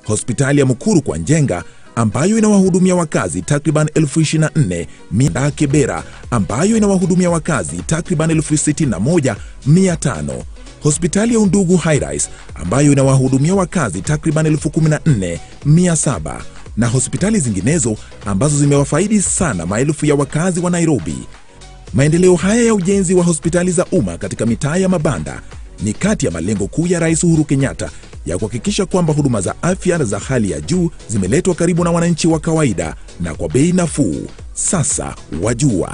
Hospitali ya Mukuru kwa Njenga ambayo inawahudumia wakazi takriban 24,000 Kibera ambayo inawahudumia wakazi takriban 61,500. Hospitali ya Undugu Highrise ambayo inawahudumia wakazi takriban 14,700 na hospitali zinginezo ambazo zimewafaidi sana maelfu ya wakazi wa Nairobi. Maendeleo haya ya ujenzi wa hospitali za umma katika mitaa ya mabanda ni kati ya malengo kuu ya Rais Uhuru Kenyatta ya kuhakikisha kwamba huduma za afya za hali ya juu zimeletwa karibu na wananchi wa kawaida na kwa bei nafuu. Sasa wajua.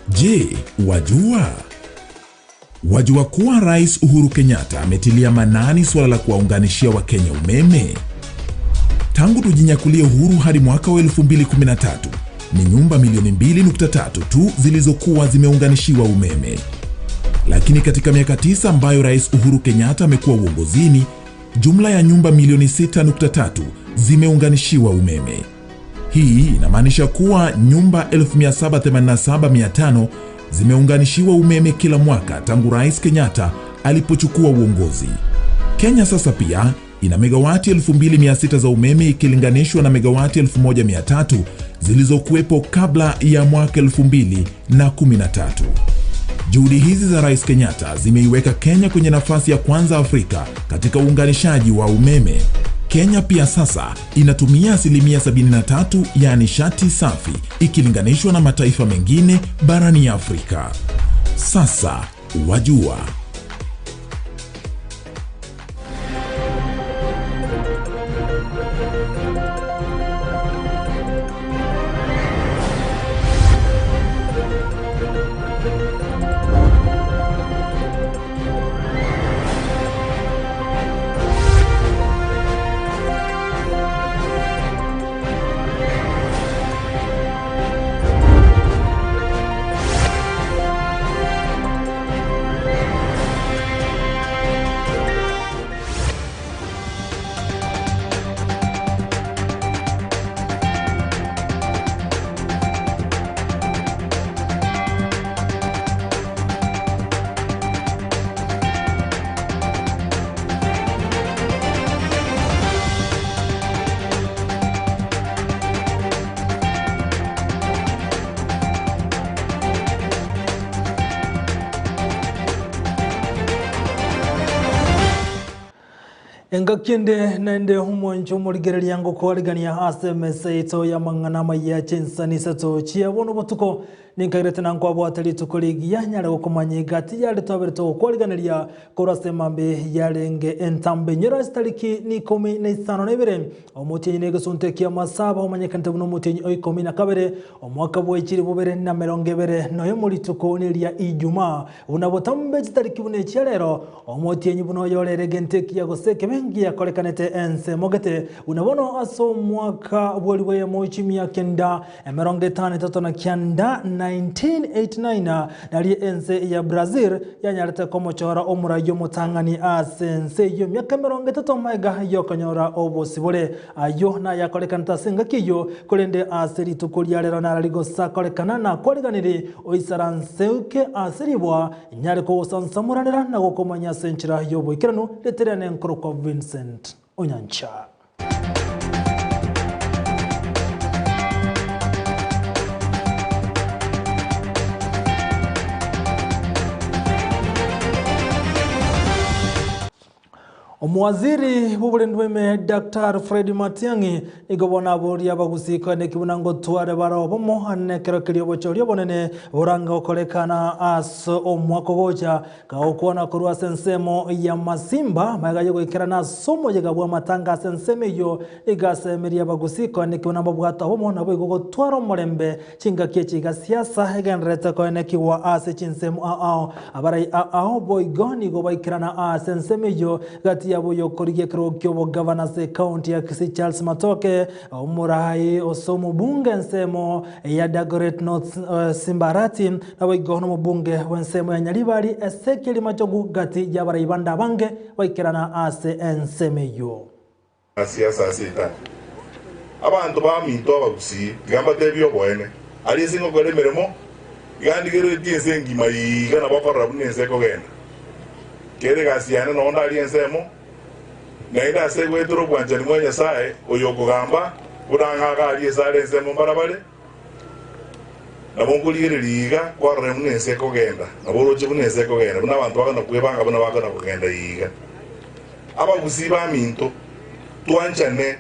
Je, wajua? Wajua kuwa Rais Uhuru Kenyatta ametilia manani suala la kuwaunganishia Wakenya umeme? Tangu tujinyakulie uhuru hadi mwaka wa 2013 ni nyumba milioni 2.3 tu zilizokuwa zimeunganishiwa umeme. Lakini katika miaka tisa ambayo Rais Uhuru Kenyatta amekuwa uongozini, jumla ya nyumba milioni 6.3 zimeunganishiwa umeme. Hii inamaanisha kuwa nyumba 1787,500 zimeunganishiwa umeme kila mwaka tangu Rais Kenyatta alipochukua uongozi. Kenya sasa pia ina megawati 2600 za umeme ikilinganishwa na megawati 1300 zilizokuwepo kabla ya mwaka 2013. Juhudi hizi za Rais Kenyatta zimeiweka Kenya kwenye nafasi ya kwanza Afrika katika uunganishaji wa umeme. Kenya pia sasa inatumia asilimia 73 ya nishati safi ikilinganishwa na mataifa mengine barani Afrika. Sasa wajua. Engaki ende naende omwancho omorigereria ngokwarigania ase emesa yaito y'amang'ana amaya chinsani isato chia bono botuko ninkairete na nkwabwate rituko rigiya nyare gokomanya egati yare twabere togokwariganeria korwa ase emambe yarenge entambe enyora ase tariki ni ikomi na isano na ibere omotienyi na egesunte kia masaba omanyekanete buna omotienyi o ikomi na kabere omwaka bwa echiri bobere na emerongo ebere noyomo rituko neria ijumaa buna botambe chitariki buna echia rero omotienyi buna oyorere egento ekiya gose ekebe ngiyakorekanete ensemo gete buna bono ase omwaka bweri bwa eyemo chimia kenda emerongo etano etato na kianda 1989 nario ense ya Brazil yanyarete komochora omorai omotang'ani ase ense eyio emiaka emerongo etato magega yokonyora obosibore. Ayio nayakorekanete ase engaki eyio, korende ase rituko ria rero narari gosakorekana na kwariganiri oisaranseuke ase ribwa, nyare kogosansamoranera na gokomanya ase enchera y'oboikeranu, reterane nkorokwa Vincent Onyancha. Omowaziri bw'oborendi bw'ime Daktari Fred Matiang'i nigo bono aboria abagusii koeneki buna ngotware bare obomo nekero keria obochori obonene borange gokorekana ase omwaka ogocha. Kagokwana korwa ase ensemo ya Masimba, magega y'ogoikerana ase omoyega bw'amatanga ase ensemo eyio, nigo asemerie abagusii koenekigwa nababwate obomo naboigo gotwara omorembe chingaki echi iga siasa egendererete koenekigwa ase chinsemo ao ao. Abarai ao ao boigo nigo baikerana ase ensemo eyio gati yabo oyokorigia ekerogo ki'obogavana ase ekaunti ya Kisii Charles Matoke, omorai ose omobunge ensemo ya Dagoret North Simbarati, Naboigo nomobunge bw'ensemo ya Nyaribari, Ezekiel Machogu, gati y'abarai bande abange baikerana ase ensemo eyio. Siasa ase etari. Abanto baminto abagusii, tiga mbatebie oboene, aria ase ngokora emeremo, iga ndigereretie ense engima iga nabo okorora buna ense ekogenda. Kera egasi yane nonde aria ensemo. Naende ase goetera obwanchani bwa Nyasae, oyo okogamba buna ang'e iga aria esare ensemo mbarabare, nabo nkorigereria iga kwarora buna ense ekogenda, nabo oroche buna ense ekogenda, buna abanto bakona kwebanga buna bakona kogenda iga. Abagusii baminto, twanchane,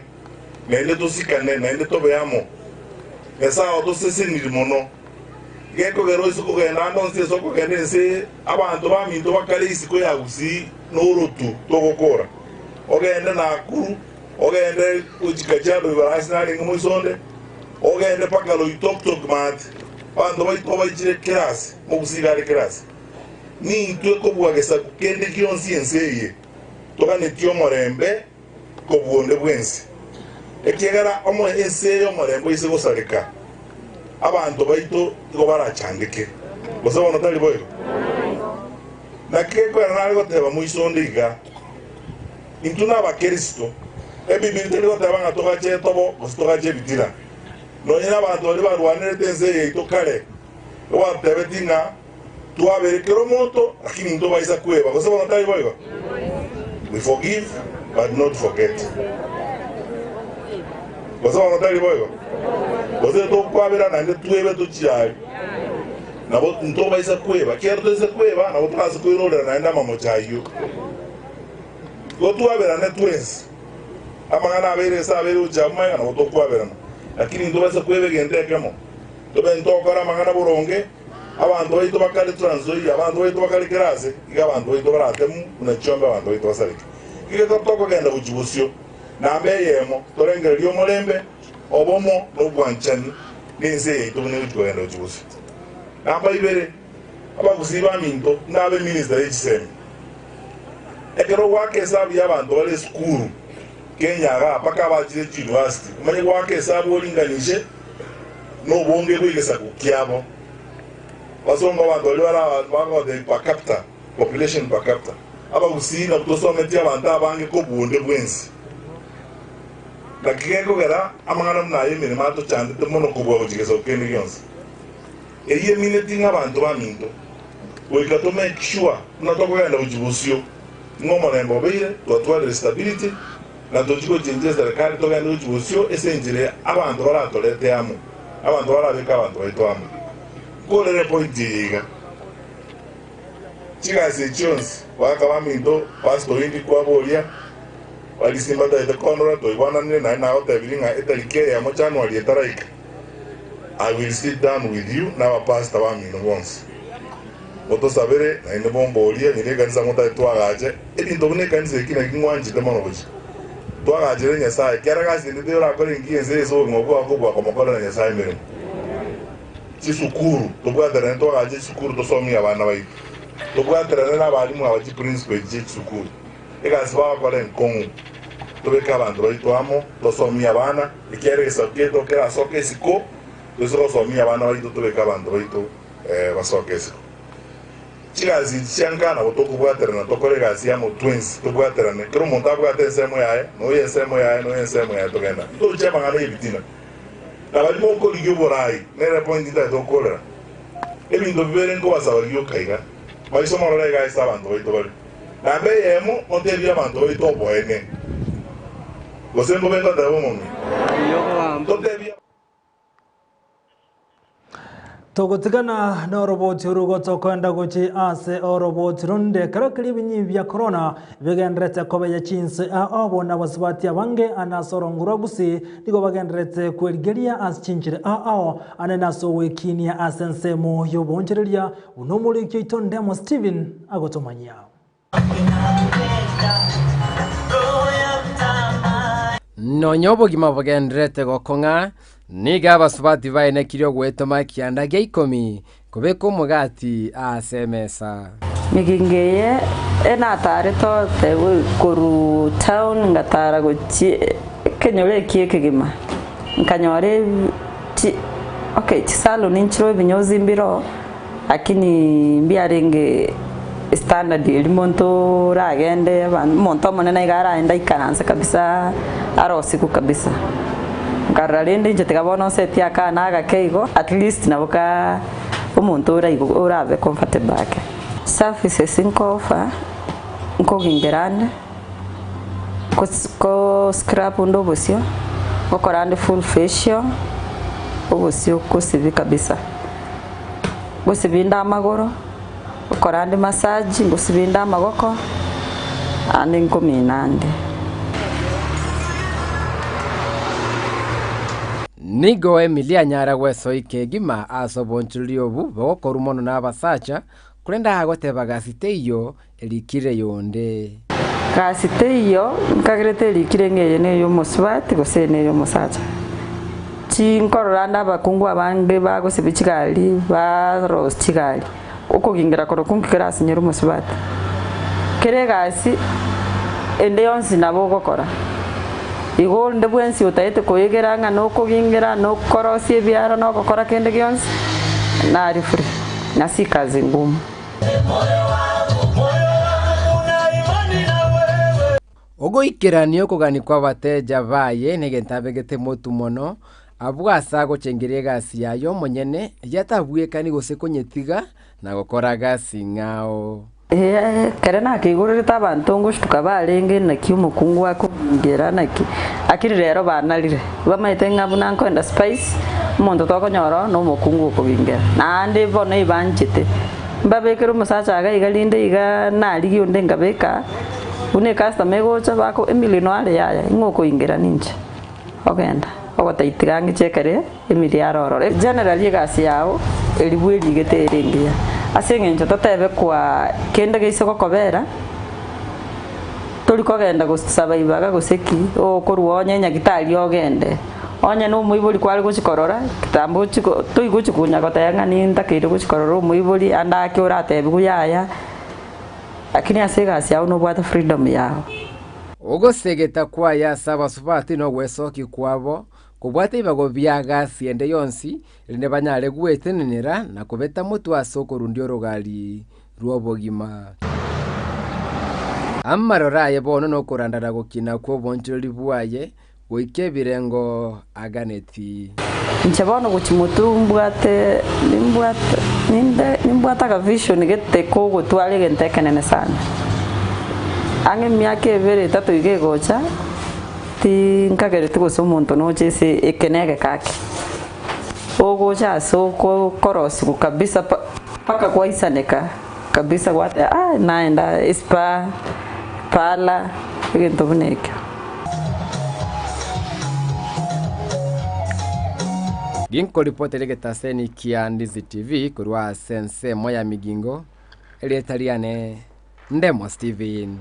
naende tosikane, naende tobe amo. Nyasae otoseseniri mono. Gekogera oise kogenda ande onsi ase okogenda ense eye, abanto baminto bakare isiko ya Gusii norotu togokora. Ogende Nakuru, ogende gochia Kajiado igoro ase narenge moisonde, ogende mpaka Loitoktok maate. Abanto baito baichire kera ase, Mogusii iga are kera ase. Nintwe kobua gesaku kende gionsi ense eye, toganetie omorembe kobua onde bwensi, ekiagera ense eye omorembe oise gosareka, abanto baito igo barachandeke. Gose bono tari boigo? Naki gekoera nare goteba moiso onde iga, Intwe n'Abakristo, Ebibiri teri goteba ng'a togache etobo gose togache ebitina. Nonya nabanto baria barwanerete ense eye yaito kare, igo batebeti ng'a Twabere kera omonto, lakini ntobaisa kweba, gose bono tari boigo? We forgive but not forget. Gose bono tari boigo? Gose tokwabera naende twebe tochiari. Nabo ntobaisa kweba, ekiagera toise kweba nabo torase koirorera naende amamocho ayio. Igo twaberane twensi. Amang'ana abeire ase abeire gochia abwo magega nabo tokwaberana. Lakini ntobaisa kweba egento ekemo, tobe ntokora amang'ana boronge, Abanto baito bakare Trans Nzoia, abanto baito bakare kera aase, iga abanto baito baratemu buna chiombe abanto baito basareke. Iga ekero tokogenda gochia bosio, namba eyemo, torengererie omorembe, obomo, na obwanchani nense eye yaito buna egochia kogenda gochia bosio. Namba ibere, abagusii baminto, nabe minister ye chisemi. Ekero ogoaka esabu y'abanto bare esukuru Kenya igaa mpaka abachire chiuniversity, omanye goaka esabu oringanishe nobonge bw'egesaku kiabo. Basongo abanto baria bare aba bagotebia per capita, population per capita. Abagusii nabwo tosometie abanto abange kobua onde bwensi. Naki gekogera amang'ana buna aya emeremo atochandete mono kobua gochia gesaku kende gionsi. Eyio emineti ng'a abanto baminto goika to make sure buna tokogenda gochia bosio ng'a omorembe obeire, twatwarire stability, na tochie gochenchia eserekari togende gochia bosio ase enchera abanto baratorete amo, abanto barabeke abanto baito amo. Nkorere epoint eye iga, chigasi echi chionsi goaka baminto, pastor oindi kwaboria, barisia mbatagete kondora, toigwananire naende nagotebirie ng'a etariki eyemo January etaraika, I will sit down with you na abapastor bamino bonsi. Motosabere, naende momborie, onye nekanisa motagete twagache, ebinto buna ekanisa eki naki ngwanchete mono gochia. Twagachere Nyasae, kera gasi ende teyorakore engiya ense eye ase obogima bwao kobua komokorera Nyasae emeremo. Chisukuru, tobwaterane twagache chisukuru tosomie abana baito. Tobwaterane na abalimu aba chiprinciple echi chie chisukuru. Egasi bagokora enkong'u. Tobeke abanto baito amo, tosomie abana, ekiagera egesaku giaito kerasoke isiko, toise gosomia abana baito tobeke abanto baito basoke isiko. Chigasi echi chia nka nabo tokobwaterana tokore egasi amo twensi tobwaterane, kera omonto abwate ensemo yaye, na oyo ensemo yaye, na oyo ensemo yaye togenda. Ntoche amang'ana y'ebitina. Na baria mokorigia oborai, nere point ntagete gokorera. Ebinto bibere nkobasaba gioka iga, maiso morore iga ase abanto baito bare. Namba eyemo, motebie abanto baito oboene. Gose mbobe ngoteba omong'ina? Totebie. Togotigana noroboti oru gotokoenda gochi ase oroboti runde ekero keria ebinyibi bia korona bigenderete kobeya chinse ao na abasubati abange ane ase orongo rwa Gusii nigo bagenderete kwerigeria ase chinchera ao ane nase ogwekinia ase ensemo y'oboonchoreria buna omoriki oito Ndemo Stephen agotomanyia. Nonya obogima bogendererete gokong'a, nigo abasubati baenekirie ogwetoma ekianda gia ikomi kobeka omogati ase emesa. Migingo eye enataarete ote korwa town ngatara gochia ekenyoro ekio ekegima, nkanyora chi okay chisalon nchire ebinyozi mbiroo. Lakini mbiarenge standard eria monto oragende omonto omonene iga araende aikaranse kabisa arosigwe kabisa. Nkarora rende inche tiga bono nsetie akana agake igo at least nabo ka omonto oraigo orabe comfortable ake. Services nko offer nkogingerande. Ko scrub onde obosio, ngokora ande full facial, obosio gosibi kabisa. Ngosibi inde amagoro, ngokora ande massage, ngosibi inde amagoko, naende nkomina ande. Nigo Emily anyare gwesoia kegima ase obonchoreria obu bogokorwa mono nabasacha, korende agoteba gasi teiyo erikire yonde. Gasi teiyo nkagerete erikire ng'a eye ney'omosubati gose eye ney'omosacha. Chinkorora ande abakungu abange bagosibia chigari, barosia chigari, okogingera korokwo nki kerasinyere omosubati. Kera egasi ende yonsi nabo ogokora, igo onde bwensi otaete koegera ng'a nokogingera, nokorosia ebiara, nogokora kende gionsi, nari free, na si kazi ngumu. Ogoikerania okogania kw'abateja baye negento abegete motu mono, abwo ase agochengeria egasi yaye omonyene, yatabwekani gose konyetiga na gokora gasi ng'ao. Ekero nakeigorerete abanto ngosuka barenge naki omokungu akongera naki, lakini rero banarire, bamaete ng'a buna nkoenda spice, omonto tokonyora oo nomokungu okogingera. Naende bono ebanchete, mbabekere omosacha iga iga rinde igaa narigia onde nkabeka, buna ecustomer egocha bako Emily noare yaya, ing'o okoingera ninche. Ogenda, ogotebia tiga ng'iche ekere Emily are ororo. Generally egasi yao eri bwerigete ere engiya, ase eng'encho totebe kwa kende geise gokobera, tori kogenda gosaba ibaga gose ki, okorwa onye nyagitari ogende, onye na omoibori kware gochi korora, kitambo ochi ko toigochi konya goteba ng'a nintakeire gochi korora omoibori ande ake oratebiwe yaya, lakini ase egasi yao nobwate freedom yao. Ogosegeta kwaye ase abasubati na ogwesokia kwabo, kobwate ebibago bia gasi ende yonsi, erinde banyare gwetenenera na kobeta motwe ase okorundia orogari rw'obogima. Amaroro aye bono nokorandana gokina kw'obonchoreri bwaye goika ebirengo aganeti. Inche bono gochia motwe mbwate nimbwate ninde nimbwate aka vision gete kogotwara egento ekenene sana. Ang'e emiaka ebere etato iga egocha, tinkagereti gose omonto noche ase eke na egeka ake. Ogocha ase okorosiwa kabisa mpaka kwaisaneka kabisa gwateba aah naenda espa, parlour, egento buna ekio. Ginkoripotera egetaseni kia Ndizi TV korwa ase ensemo ya Migingo, erieta riane Ndemo Steven.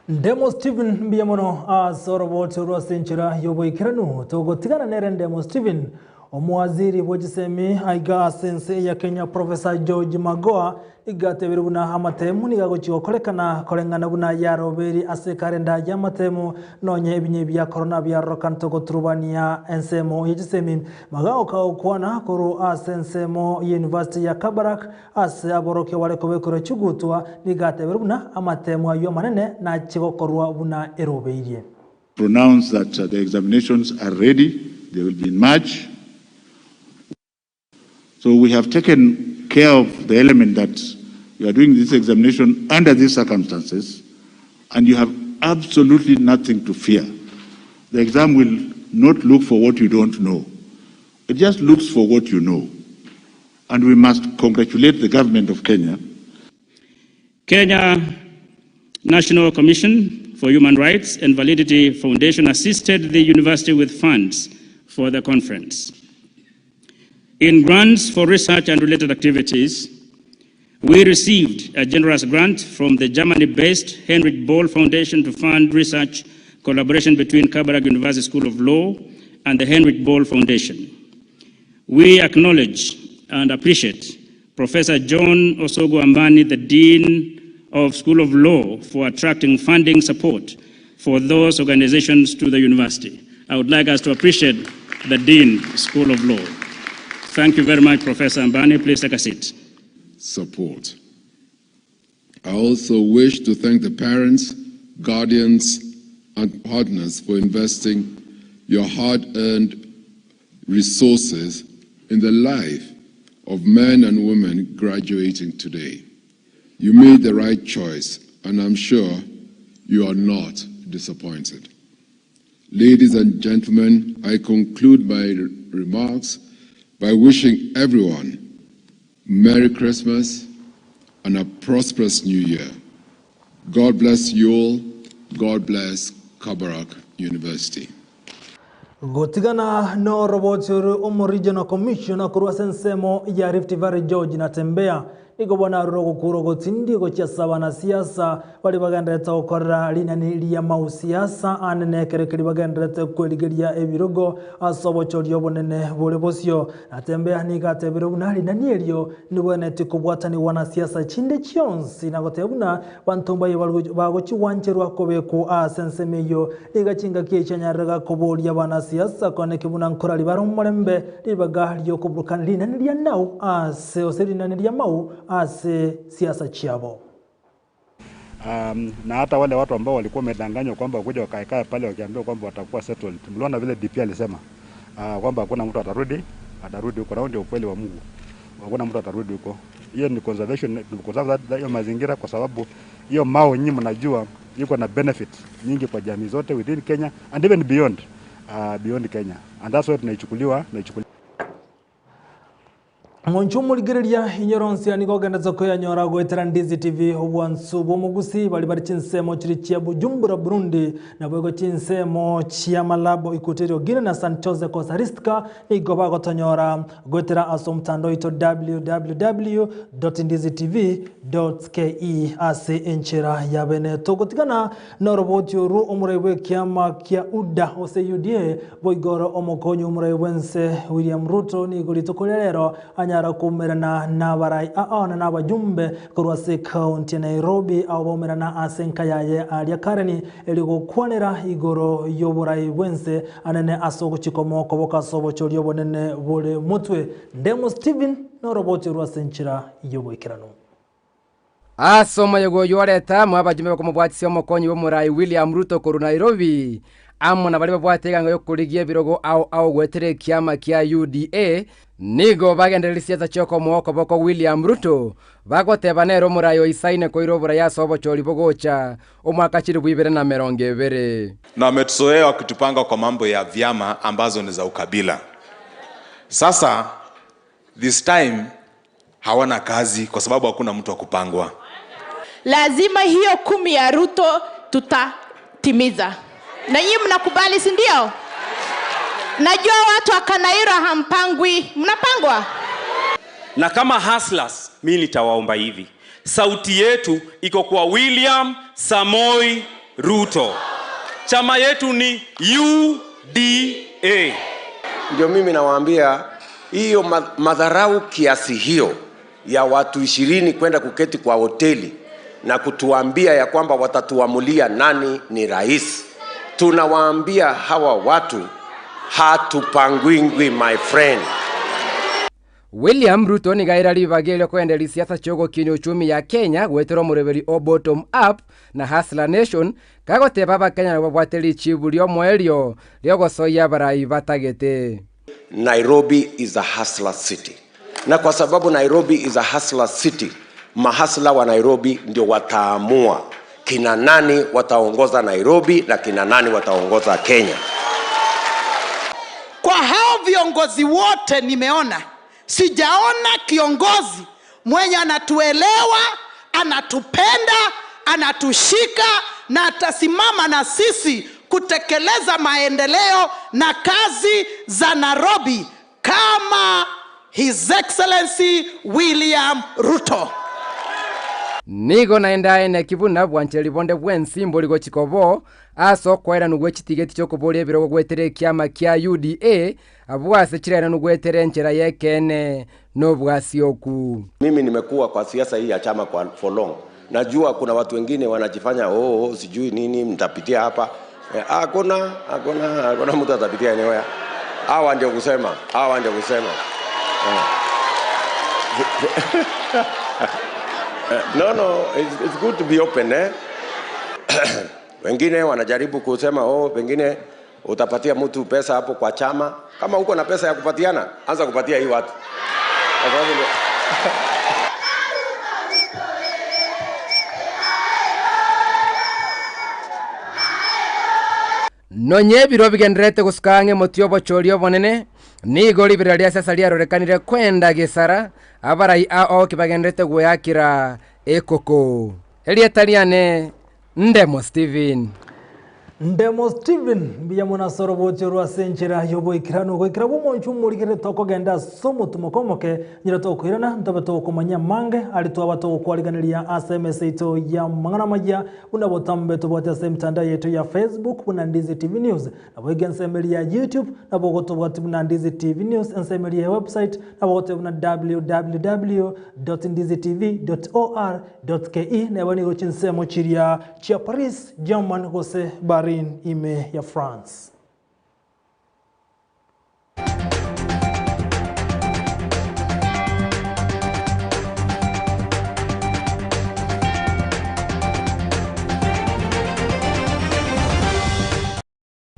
Ndemo Steven mbuya mono ase oroboti orwo ase enchera y'oboikeranu. Togotigana nere Ndemo Steven, omowaziri bwe chisemi aiga ase ense ya Kenya Professor George Magoha nigo atebire buna amatemu nigo agochia gokorekana koreng'ana buna yaroberi ase ekarenda y'amatemu nonye ebinyi bia korona biarorekanete goturubania ensemo ye chisemi. Magaoka gokwana korwa ase ensemo ye University ya Kabarak Ase aborokia bare kobekerwa chigutwa, nigo ateberwe buna amatemo ayio amanene nachie gokorwa buna erobeirie. Pronounce that the examinations are ready, they will be in March. So we have taken care of the element that you are doing this examination under these circumstances and you have absolutely nothing to fear. The exam will not look for what you don't know. It just looks for what you know. And we must congratulate the government of Kenya. Kenya National Commission for Human Rights and Validity Foundation assisted the university with funds for the conference. In grants for research and related activities, we received a generous grant from the Germany-based Heinrich Böll Foundation to fund research collaboration between Kabarak University School of Law and the Heinrich Böll Foundation. We acknowledge and appreciate Professor John Osogo Ambani, the Dean of School of Law, for attracting funding support for those organizations to the university. I would like us to appreciate the Dean, School of Law. Thank you very much, Professor Ambani. Please take a seat. Support. I also wish to thank the parents, guardians, and partners for investing your hard earned resources in the life of men and women graduating today. You made the right choice, and I'm sure you are not disappointed. Ladies and gentlemen, I conclude my remarks by wishing everyone Merry Christmas and a prosperous New Year. God bless you all. God bless Kabarak University. Gotigana noroboti ore omo Regional Commissioner korwa ase ensemo ya Rift Valley George Natembeya nigo bono arure ogokura ogotindi gochia ase abanasiasa baria bagendererete gokorera rinani ria mausiasa anene ekero keria bagendererete kwerigeria ebirogo ase obochori obonene bore bosio. Natembeya nigo atebire buna rinani erio nibwenereti kobwatanigwa na siasa chinde chionsi na goteba buna banto mbaye bagochigwancherwa kobekwa ase ensemo eyio. Nigo chingaki echi anyarire koboria abanasiasa kone ki buna nkorari bare omorembe ribaga riokoburukana rinani ria nau ase gose rinani ria mau ase siasa chiabo. Na hata wale watu ambao walikuwa wamedanganywa kwamba wakuja wakaekae pale wakiambiwa kwamba watakuwa settled. Mliona vile DP alisema kwamba hakuna mtu atarudi atarudi huko, na ndio ukweli wa Mungu. Hakuna mtu atarudi huko. Hiyo ni conservation, ni conserve hiyo mazingira, kwa sababu hiyo mao nyinyi mnajua iko na benefit nyingi kwa jamii zote within Kenya and even beyond beyond Kenya, and that's why tunaichukuliwa tunaichukuliwa Moncho murigereria inyoronsia nigo ogenderete koyanyora goetera Ndizi TV obwansu bw'omogusi bari bari chinsemo chiri chia Bujumbura Burundi nabo igo chinsemo chia Malabo Equatorial Guinea na San Jose Costa Rica nigo bagotonyora goetera ase omotandao oito www.ndizitv.ke ase enchera ya bene. Togotigana noroboti oru omorai bw'ekiama kia UDA ose UDA boigoro omokonyi omorai bwense William Ruto nigo rituko ria rero anyara kumerana n'abarai aona n'abajumbe korwa ase ekaunti ya Nairobi abo baumerana ase enka yaye aria Karen eri gokwanera igoro y'oborai bwense anene ase ogochikomo koboka ase obochori obonene bore motwe. Ndemo Stephen noroboti orwo ase enchera y'oboikeranu. Ase omoyega oyio oreta amo abajumbe bakomobwatisia omokonyi bw'omorai William Ruto korwa Nairobi amo na baria babwate egango y'okorigia ebirogo ao ao goetera ekiama kia UDA nigo bagendereria siasa chiokomoa okoboko William Ruto bagoteba nere omorai oisaine koira oborai ase obochori bogocha omwaka 2020. Na wametuzoea wakitupanga kwa mambo ya vyama ambazo ni za ukabila. Sasa this time hawana kazi kwa sababu hakuna mtu wa kupangwa. Lazima hiyo 10 ya Ruto tutatimiza. Na nyinyi mnakubali, si ndio? Najua watu wa Kanairo hampangwi, mnapangwa? Na kama hustlers, mimi nitawaomba hivi. Sauti yetu iko kwa William Samoei Ruto. Chama yetu ni UDA. Ndio mimi nawaambia hiyo madharau kiasi hiyo ya watu 20 kwenda kuketi kwa hoteli na kutuambia ya kwamba watatuamulia nani ni rais. Tunawaambia hawa watu hatupangwingwi, my friend. William Ruto nigo aira ribaga erio koendereria siasa chiogokinia uchumi ya Kenya gwetera omoroberi o bottom up na Hustler Nation kagoteba abakenya nabo babwate richibu riomoerio riogosoyia abarai batagete. Nairobi is a hustler city. Na kwa sababu Nairobi is a hustler city, mahasla wa Nairobi ndio wataamua kina nani wataongoza Nairobi na kina nani wataongoza Kenya. Kwa hao viongozi wote nimeona, sijaona kiongozi mwenye anatuelewa, anatupenda, anatushika na atasimama na sisi kutekeleza maendeleo na kazi za Nairobi kama His Excellency William Ruto. Nigo naende nekibuna bwancheri bonde bwensimbo rigo chikobo ase okoeranu gwe chitigeti chiokoboria ebirogo gwetera ekiama kia UDA abwo ase chiraeranu gwetera enchera ya ekene nobwasioku. Mimi nimekuwa kwa siasa hii ya chama kwa for long. Najua kuna watu wengine wanajifanya oh, oh, sijui nini mtapitia hapa. Hakuna, hakuna, hakuna mtu atapitia anywhere. Hawa ndio kusema, hawa ndio kusema. No, no, it's good to be open, Wengine wanajaribu kusema oh, pengine utapatia mtu pesa hapo kwa chama. Kama uko na pesa ya kupatiana, anza kupatia hii watu. Kwa sababu ndio Nonya ebiro bigendererete gosuka ang'e motwe y'obochori obonene, nigo riberera ria siasa riarorekanire kwenda gesara, abarai ao kibagendererete gweakera ekoko. Erieta riane Ndemo Stephen. Ndemo Stephen, mbuya mono ase orobochi orwo ase enchera y'oboikeranu. Goikera bw'omonchwa omorigereri tokogenda ase omotumoka omoke, nyira tokoirana, ntobe tokomanya amange aria twaba togokwariganeria ase emesa yaito y'amang'ana amayia, buna botambe tobwate ase emitandao yaito ya Facebook buna Ndizi TV News, Naboigo ensemo eria ya YouTube nabo ogotobwati buna Ndizi TV News, ensemo eria ya website nabo ogoteba buna www.ndizitv.or.ke neba nigo chinsemo chiria chia Paris, German gose Berlin ime ya France.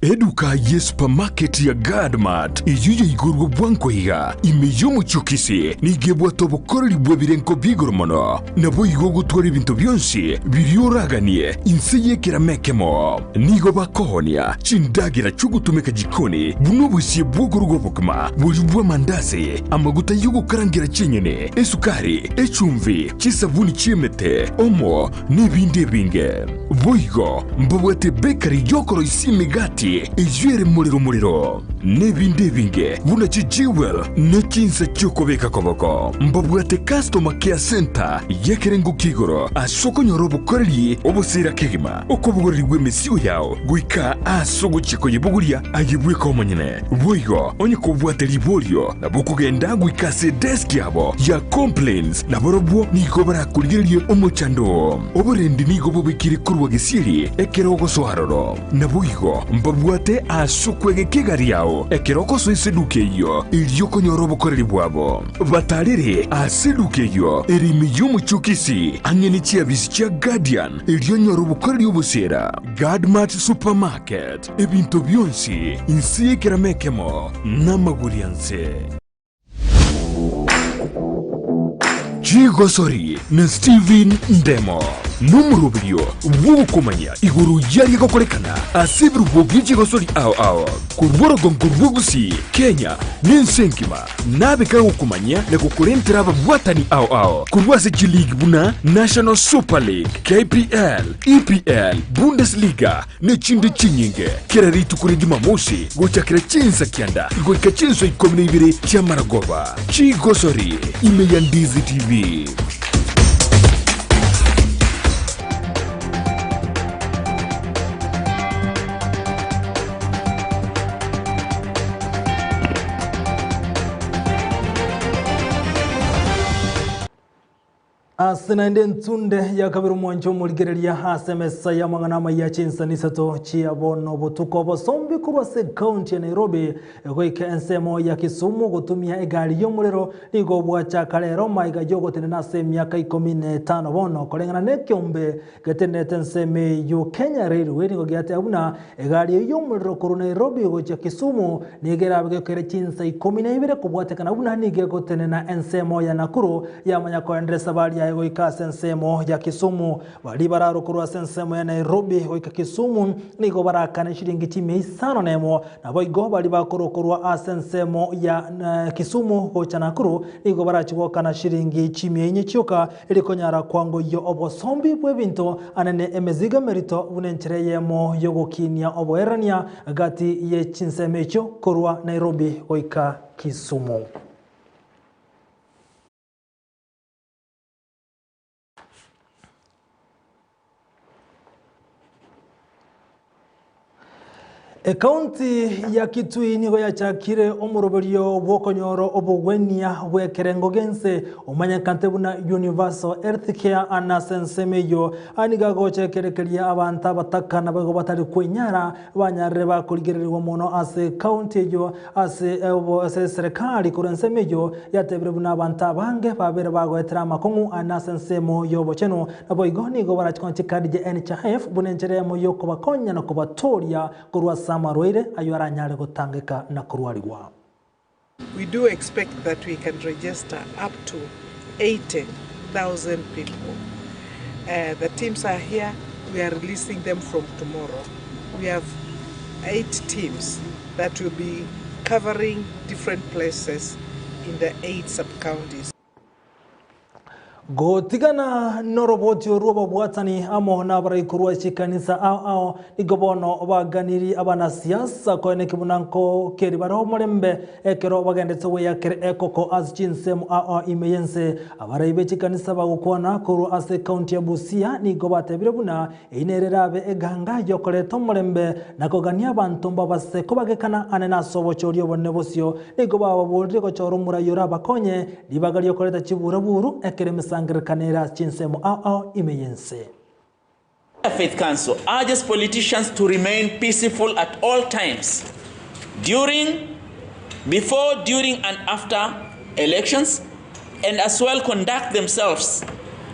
Eduka ye supermarket ya Guardmart eyio yaigorwe bwango iga ime y'omochie o Kisii nigo ebwate obokoreri bw'ebirengo bi'igoro mono. Naboigo ogotwara ebinto bionsi biria oraganie inse y'ekerama ekemo. Nigo bakoonia chindagera chi'ogotumeka jikoni buna obosie bw'okoruga obokima, boria bw'amandasi, amaguta y'ogokarangera chinyeni, esukari, echumbi, chisabuni chi'emete, omo, nebinde ebinge. Boigo mbabwate ebekari y'okoroisia emegati eyio ere morero morero, nebinde ebinge buna chijewel ne chinsa chi'okobeka koboko. Mbabwate customer care center y'ekerengo kia igoro ase okonyora obokoreri obosira kegima, okobogoreri bw'emesigo yao goika ase ogochia koyebogoria aye bweka omonyene. Boigo onye kobwate riborio nabo okogenda goika ase edesk yabo ya complaints nabarobwo nigo barakorigererie omochando oo. Oborendi nigo bobekire korwa gesieri ekero ogosoa aroro. Naboigo mbabwate ase okwegeka egari yao ekero ogosoa eseduka eyio, erio okonyora obokoreri bwabo. Batarere ase eduka eyio ere ime y'omochie o Kisii, ang'e ne chiabisi chia Guardian, erio onyore obokoreri obosera. Guardmart Supermarket, ebinto bionsi inse y'ekerama ekemo namagori anse. Chigosori na Stephen Ndemo nomoroberio bw'ogokomanya igoro y'aria gokorekana ase ebirubo bie chigosori ao ao korwa orogongo rwa Gusii, Kenya na ense engima. Nabe kagokomanyia na gokorentera ababwatani ao ao korwa ase chiligi buna National Super League, KPL, EPL, Bundesliga ne chinde chinyinge. Kera rituko ria Jumamosi gochakera chinsa kianda goika chinsa ikomi na ibere chi'amaragoba. Chigosori ime ya Ndizi TV. Ase naende entunde ya kabere omwancho omorigereria ase emesa y'amang'ana amaya chinsani isato chia bono botuko obosombi korwa ase ekaunti ya Nairobi goika ensemo ya Kisumu gotumia egari y'omorero nigo bwachaka rero maiga y'ogotenena ase emiaka ikomi na etano bono koreng'ana nekeombe Getenenete ensemo eyio Kenya Railway nigo giateba buna egari eyio y'omorero korwa Nairobi gochia Kisumu nigo erabe gekere chinsa ikomi na ibere kobwatekana buna nigo egotenena ensemo ya Nakuru yamanya koenderera esabari yaye goika ase ensemo ya Kisumu. Baria bararwe korwa ase ensemo ya Nairobi goika Kisumu nigo barakane chiringi chimia isano na emo Naboigo baria bakorwa korwa ase ensemo ya Kisumu gocha Nakuru nigo barachie goakana shilingi chimia inye chioka erio konyara kwangoyia obosombi bw'ebinto anene emezigo emerito buna enchera eyemo y'ogokinia oboerania gati ye chinsemo echio korwa Nairobi goika Kisumu. Ekaunti ya Kitui nigo yachakire omoroberio bw'okonyora obogwenia bw'ekerengo gi'ense omanyekante buna Universal Health Care ande ase ensemo eyio nigo agocha ekerekeria abanto abataka naboigo batari kwenyara banyarire bakorigererigwa mono ase ekaunti eyio ase ase eserekari korwa ensemo eyio yatebire buna abanto abange babere bagoetera amakong'u ande ase ensemo y'obochenu naboigo nigo barache konya chikadi chia NHIF buna enchera eyemo y'okobakonya na kobatooria korwa ase amarwaire ayio aranyare gotangeka na korwarigwa. We do expect that we can register up to 80,000 people. Uh, the teams are here, we are releasing them from tomorrow. We have Eight teams that will be covering different places in the eight sub-counties. Gotigana noroboti orwo obobwatani amo nabarai korwa chikanisa ao ao, nigo bono baganirie abanasiasa koeneki buna nkokeri bare omorembe ekero bagendete gweyakera ekoko ase chinsemo ao ao ime y'ense. Abarai be chikanisa bagokwana korwa ase ekaunti ya Busia nigo batebire buna Eyio nere erabe eganga y'okoreta omorembe na kogania abanto mbabase kobagekana ane nase obochori obonene bosio. Nigo bababoorire gochora omorai orabakonye ribaga ri'okoreta chiburaburu ekero emesangererekano ere ase chinsemo ao ao ime y'ense. Faith Council urges politicians to remain peaceful at all times during, before, during and after elections and as well conduct themselves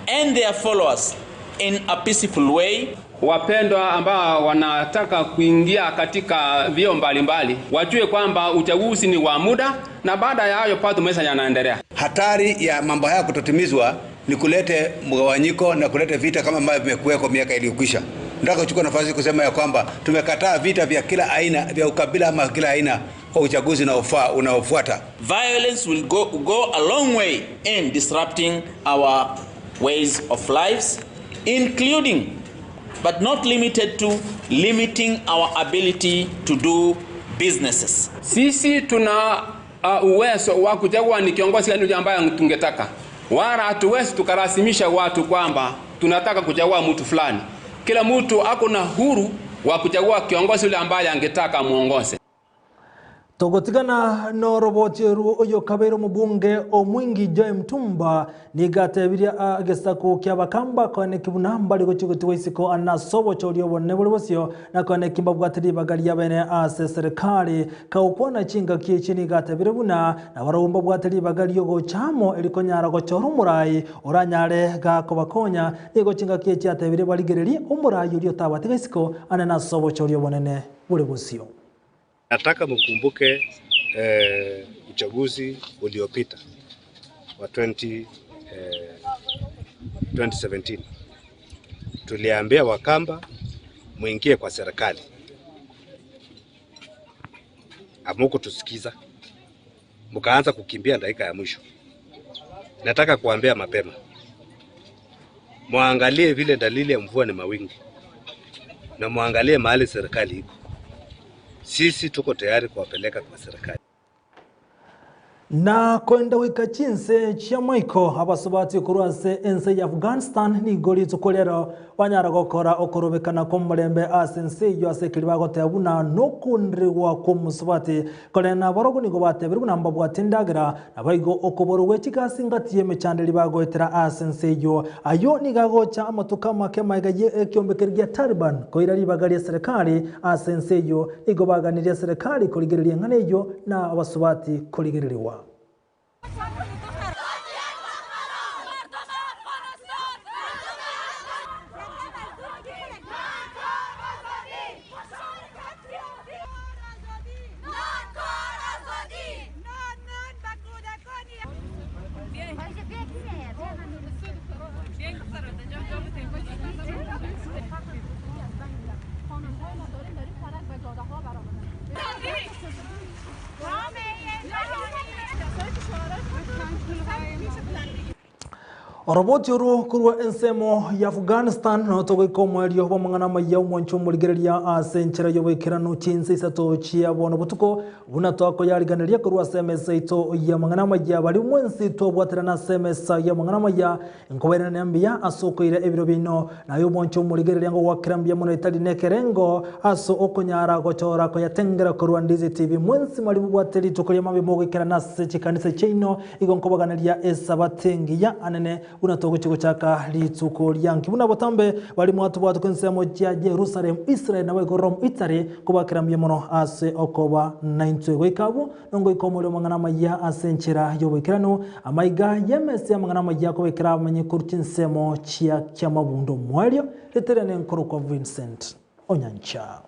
and their followers in a peaceful way. Wapendwa ambao wanataka kuingia katika vio mbalimbali wajue kwamba uchaguzi ni wa muda na baada ya hayo bado maisha yanaendelea. Hatari ya mambo haya kutotimizwa ni kulete mgawanyiko na kulete vita kama ambavyo vimekuweko miaka iliyokwisha. Nataka kuchukua nafasi kusema ya kwamba tumekataa vita vya kila aina vya ukabila ama kila aina kwa uchaguzi unaofaa unaofuata. Violence will go, go a long way in disrupting our ways of lives, including but not limited to limiting our ability to do businesses. Sisi tuna uwezo wa kuchagua ni kiongozi gani ambaye tungetaka, wala hatuwezi tukarasimisha watu kwamba tunataka kuchagua mtu fulani. Kila mtu ako na huru wa kuchagua kiongozi yule ambaye angetaka muongoze. Togotigana noroboti oru oyo kabeire omobunge omwingi Joy Mtumba nigo atebirie egesaku kia Abakamba koeneki buna mbari gochia gotigwa isiko ase obochori obonene bore bosio na koeneki mbabwate ribaga riabene ase serikali. Kagokwana chingaki echi nigo atebire buna nabarabwo mbabwate ribaga riogocha amo erikonyara gochora omorai oranyare gakobakonya. Nigo chingaki echi atebire barigererie omorai oria otabatiga isiko anene ase obochori obonene bore bosio. Nataka mkumbuke uchaguzi uliopita wa 2017. Tuliambia Wakamba muingie kwa serikali, hamukutusikiza, mkaanza kukimbia dakika ya mwisho. Nataka kuambia mapema, muangalie vile dalili ya mvua ni mawingu, na muangalie mahali serikali iko. Sisi tuko tayari kuwapeleka kwa serikali. Na kwenda goika chinse chia maiko abasubati korwa ase ense ya Afghanistan nigo rituko rero banyara gokora okorobekana kw'omorembe ase ense eyio ase ekeri bagoteba buna nokonderigwa kw'omosubati korende nabarobwo nigo batebire buna mbabwate endagera Naboigo okoborwa gwe chigasi ngati y'emechando eria bagoetera ase ense eyio. Ayio nigo agocha amatuko amake magega ye ekiombe keria gia Taliban koira ribaga ria serikali ase ense eyio. Nigo baganirie serikali korigereria eng'ana eyio na abasubati korigererigwa. Oroboti orwo korwa ensemo ya Afghanistan noo togoika omoerio bw'amang'ana amaya omwancho omorigereria ase enchera y'oboikeranu chinsa isato chia bono botuko Buna twakoyariganeria korwa ase emesa yaito y'amang'ana amaya, baria mwensi twabwaterana ase emesa y'amang'ana amaya, nkobairaneria mbuya ase okoira ebiro biaino. Na aye omwanche omorigereria ngogoakera mbuya mono etari nekerengo ase okonyara gochora koyatengera korwa Ndizi TV. Mwensi mwaria mobwate rituko ri'amabe mogoikerana ase chikanisa chiaino, igo nkobaganeria Esabato engiya anene Buna togochia gochaka rituko rianki buna botambe baria mwatobwatwa ensemo chia Jerusalem, Israel naboigo Rome, Italy, kobakera mbuya mono ase okoba naintwe. Goika abwo nongoika omorero amang'ana amayia ase enchera y'oboikeranu, amaiga y'emesa y'amang'ana amayia akobekera abamenyi korwa chinsemo chia kiamabundo. Omoerio ritere nenkorokwa Vincent Onyancha.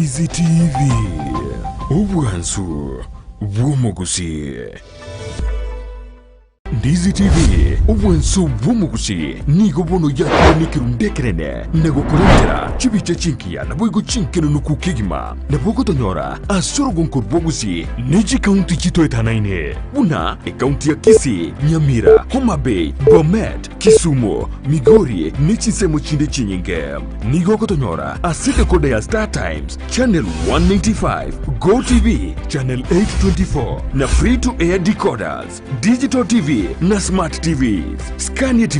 Ndizi TV, obwansu bw'omogusii. Ndizi TV, obwansu bw'omogusii nigo bono yakire nekerundu ekenene na gokorentera chibicha chingiya naboigo chinkenenuku kegima. Nabo ogotonyora ase orogonko rwa Gusii ne chikaunti chitoetanaine buna ekaunti ya Kisii, Nyamira, Homa Bay, Bomet, Kisumu, Migori ne chinsemo chinde chinyinge. Nigo ogotonyora ase decoder ya Star Times, Channel 195, Go TV, Channel 824 na Free to Air decoders, Digital TV na Smart TVs. Scania TV.